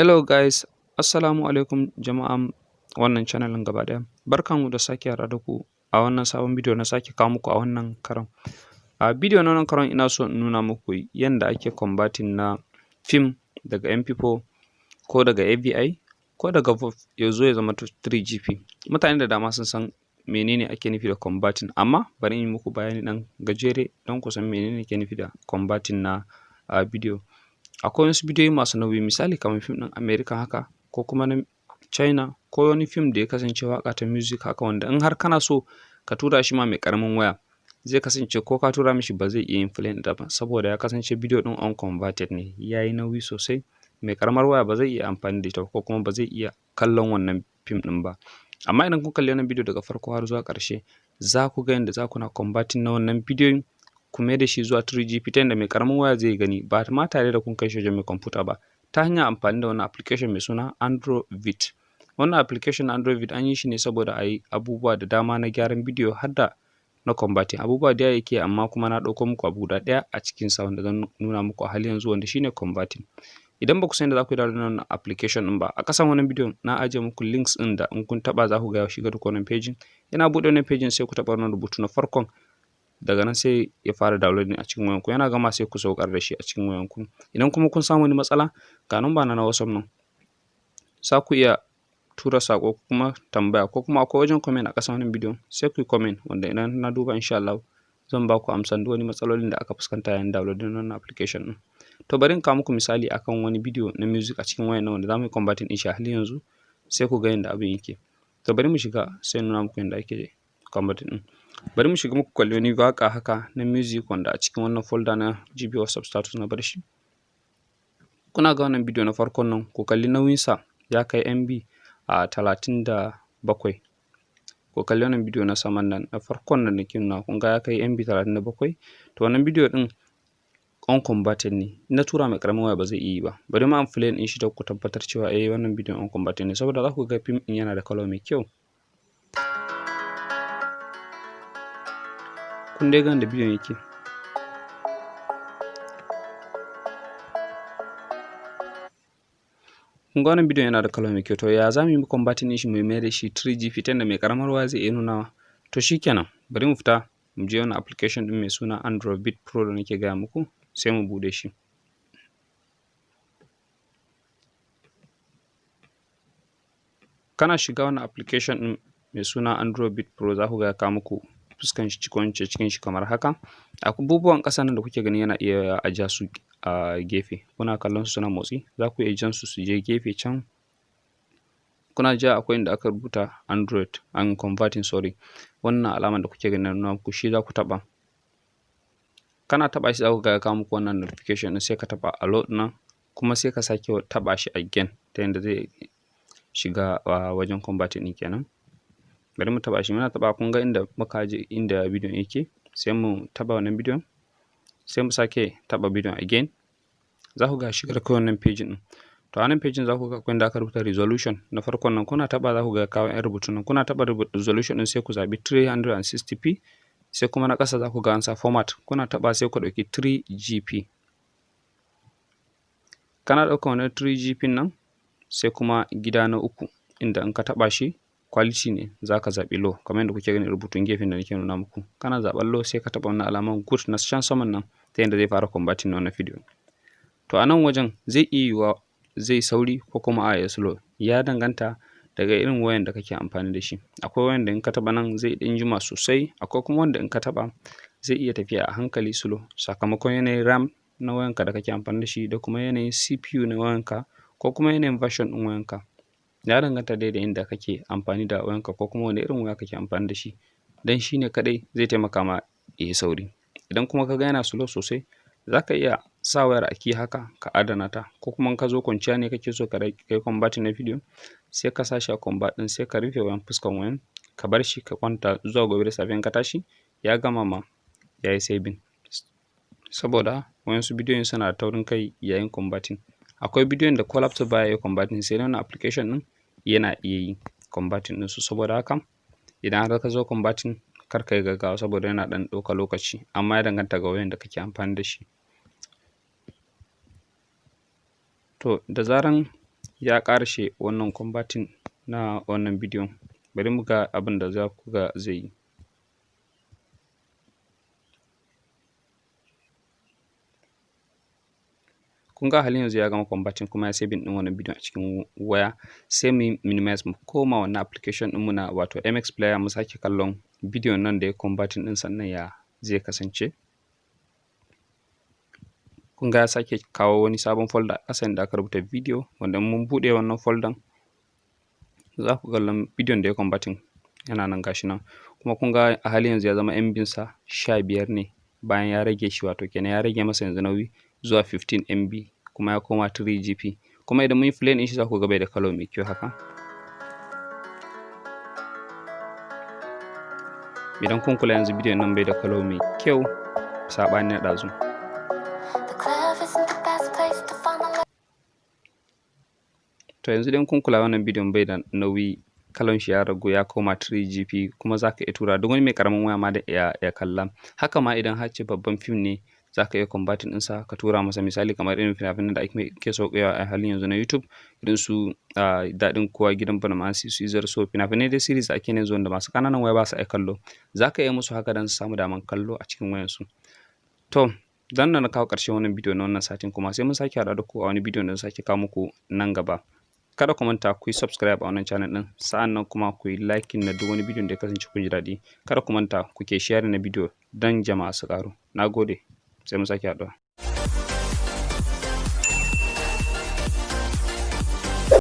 Hello guys, Assalamu alaikum jama'an wannan channel ɗin gaba ɗaya. Barkanmu da sake haɗuwa da ku a wannan sabon bidiyo na sake kawo muku a wannan karon. A bidiyo na wannan karon, ina so in nuna muku yanda ake converting na fim daga MP4 ko daga AVI ko daga VOV ya zo ya zama 3GP. Mutane da dama sun san menene ake nufi da converting, amma bari in yi muku bayani ɗan gajere don ku san menene ake nufi da converting na bidiyo. Akwai wasu bidiyoyi masu nauyi, misali kamar fim ɗin America haka, ko kuma na China, ko wani fim da ya kasance waƙa ta music haka, wanda in har kana so ka tura shi ma mai ƙaramin waya, zai kasance ko ka tura mishi ba zai iya yin playing ɗinta ba, saboda ya kasance bidiyo ɗin unconverted ne, ya yi nauyi sosai. Mai ƙaramar waya ba zai iya amfani da ita ko kuma ba zai iya kallon wannan fim ɗin ba. Amma idan kun kalli wannan bidiyo daga farko har zuwa ƙarshe, za ku ga yanda za ku na converting na wannan bidiyon ku mai da shi zuwa 3GP, ta yanda mai ƙaramin waya zai gani ba ma tare da kun kai shi wajen mai kwamfuta ba, ta hanyar amfani da wannan application mai suna AndroVid. Wannan application na AndroVid an yi shi ne saboda a yi abubuwa da dama na gyaran bidiyo, har da na converting. Abubuwa da yawa yake, amma kuma na ɗauko muku abu guda ɗaya a cikinsa wanda zan nuna muku a halin yanzu, wanda shine converting. Idan ba ku san yadda za ku yi downloading wannan application ɗin ba, a ƙasan wannan bidiyon na ajiye muku links ɗin da in kun taɓa za ku ga ya shiga da ku wannan page. Yana buɗe wannan page, sai ku taɓa wannan rubutu na farkon. Daga nan sai ya fara downloading a cikin wayanku. Yana gama, sai ku saukar da shi a cikin wayanku. Idan kuma kun samu wani matsala, ga number na na WhatsApp nan, za ku iya tura saƙo ko kuma tambaya, ko kuma akwai wajen comment a ƙasan wannan bidiyon, sai ku yi comment, wanda idan na duba, insha Allahu zan ba ku amsan duk wani matsalolin da aka fuskanta yayin downloading wannan application ɗin. To, bari in kawo muku misali akan wani bidiyo na music a cikin wayan nan wanda za mu yi converting ɗin shi a halin yanzu, sai ku ga yanda abin yake. To, bari mu shiga, sai in nuna muku yanda ake converting ɗin. Bari mu shiga muku kalli wani waƙa haka na music wanda a cikin wannan folder na GB WhatsApp status na bar shi. Kuna ga wannan bidiyo na farkon nan, ku kalli nauyinsa, ya kai MB a 37. Ku kalli wannan bidiyo na saman nan, na farkon nan nake nuna, kun ga ya kai MB 37. To, wannan bidiyo ɗin unconverted ne. In na tura mai ƙaramin waya ba zai iya yi ba. Bari ma in play ɗin shi don ku tabbatar cewa eh, wannan bidiyon unconverted ne, saboda za ku ga fim ɗin yana da colour mai kyau. Kun dai ga yanda bidiyon yake. Kun ga wannan bidiyon yana da colour mai kyau. To, ya za mu yi converting ɗin shi mu mai da shi 3GP ta yanda mai ƙaramar waya zai iya nunawa? To shikenan, bari mu fita mu je wannan application ɗin mai suna AndroVid Pro da nake gaya muku, sai mu buɗe shi. Kana shiga wannan application ɗin mai suna AndroVid Pro, za ku ga ya kawo muku fuskan shi ko in ce cikin shi kamar haka. Abubuwan ƙasan nan da kuke gani, yana iya a ja su a gefe. Kuna kallon su suna motsi, za ku iya jan su su je gefe can. Kuna ja, akwai inda aka rubuta Android and converting, sorry. Wannan alamar da kuke gani na nuna muku, shi za ku taɓa. Kana taɓa shi, za ku ga ya kawo muku wannan notification ɗin, sai ka taɓa allow nan, kuma sai ka sake taɓa shi again ta yanda zai shiga wajen converting ɗin kenan. Bari mu taɓa shi. Muna taɓawa, kun ga inda muka aje inda bidiyon yake, sai mu taɓa wannan bidiyon, sai mu sake taɓa bidiyon again. Za ku ga ya shiga da kai wannan page ɗin. To, a nan page za ku ga akwai inda aka rubuta resolution na farkon nan. Kuna taɓa, za ku ga ya kawo ‘yan rubutun nan. Kuna taɓa resolution ɗin, sai ku zaɓi 360p. Sai kuma na ƙasa za ku ga an sa format. Kuna taɓa, sai ku ɗauki 3GP. Kana ɗaukan wannan 3GP nan, sai kuma gida na uku, inda in ka taɓa shi quality ne, za ka zaɓi low, kamar yadda kuke gani rubutun gefen da nake nuna muku. Kana zaɓan low, sai ka taɓa wannan alamar good na can saman nan, ta yanda zai fara converting na wannan bidiyo. To, a nan wajen zai iya yiwuwa zai sauri ko kuma a'a, ya slow, ya danganta daga irin wayan da kake amfani da shi. Akwai wayan da in ka taɓa nan zai ɗan jima sosai, akwai kuma wanda in ka taɓa zai iya tafiya a hankali, slow, sakamakon yanayin RAM na wayanka da kake amfani da shi, da kuma yanayin CPU na wayanka, ko kuma yanayin version ɗin wayanka. Ya danganta dai da yanda kake amfani da wayanka ko kuma wane irin waya kake amfani da shi, don shi ne kaɗai zai taimaka ma ya yi sauri. Idan kuma ka ga yana slow sosai, za ka iya sa wayar a key haka ka adana ta, ko kuma in ka zo kwanciya ne kake so ka yi converting na bidiyo, sai ka sa shi a convert ɗin, sai ka rufe wayan, fuskan wayan, ka bar shi ka kwanta. Zuwa gobe da safe in ka tashi, ya gama ma ya yi saving. Saboda wayansu bidiyoyin suna da taurin kai yayin converting. Akwai bidiyon da ko laptop baya iya converting, sai dai wannan application ɗin yana iya yi converting ɗinsu. Saboda haka idan har ka zo converting, kar ka yi gaggawa, saboda yana ɗan ɗaukar lokaci, amma ya danganta ga wayan da kake amfani da shi. To, da zaran Ya ƙarashe wannan converting na wannan bidiyon. Bari mu ga abin da za ku ga zai yi. Kun ga halin yanzu ya gama converting kuma ya saving ɗin wannan bidiyon a cikin waya. Sai mu minimize, mu koma wannan application ɗinmu na wato MX Player, mu sake kallon bidiyon nan da ya converting ɗin, sannan ya zai kasance. Kun ga ya sake kawo wani sabon folder a ƙasa inda aka rubuta video, wanda in mun buɗe wannan folder za ku kallon bidiyon da ya converting yana nan, gashi nan. Kuma kun ga a halin yanzu ya zama MB sa 15 ne bayan ya rage shi, wato kenan ya rage masa yanzu nauyi zuwa 15 MB, kuma ya koma 3GP. Kuma idan mun yi play ɗin shi, za ku ga bai da color mai kyau haka. Idan kun kula, yanzu bidiyon nan bai da color mai kyau, saɓanin na ɗazu. The club isn't the best place to find the To, yanzu dai kun kula, wannan bidiyon bai da nauyi, kalan shi ya ragu, ya koma 3GP, kuma za ka iya tura duk wani mai ƙaramin waya ma da ya kalla. Haka ma idan har ce babban fim ne, za ka iya converting ɗinsa ka tura masa. Misali kamar irin fina-finan da ake sauƙewa a halin yanzu na YouTube, irin su Daɗin Kowa, Gidan Badamasi, su Izar So, fina-finai dai series da ake yanzu wanda masu ƙananan waya ba su iya kallo, za ka iya musu haka don su samu daman kallo a cikin wayansu. To, dan nan na kawo ƙarshen wannan bidiyo na wannan satin, kuma sai mun sake haɗuwa da ku a wani bidiyon da zan sake kawo muku nan gaba. Kada ku manta ku yi subscribe a wannan channel ɗin, sa'an nan kuma ku yi liking na duk wani bidiyon da ya kasance kun ji daɗi. Kada ku manta ku ke sharing na bidiyo don jama'a su ƙaru. Na gode, sai mun sake haɗuwa.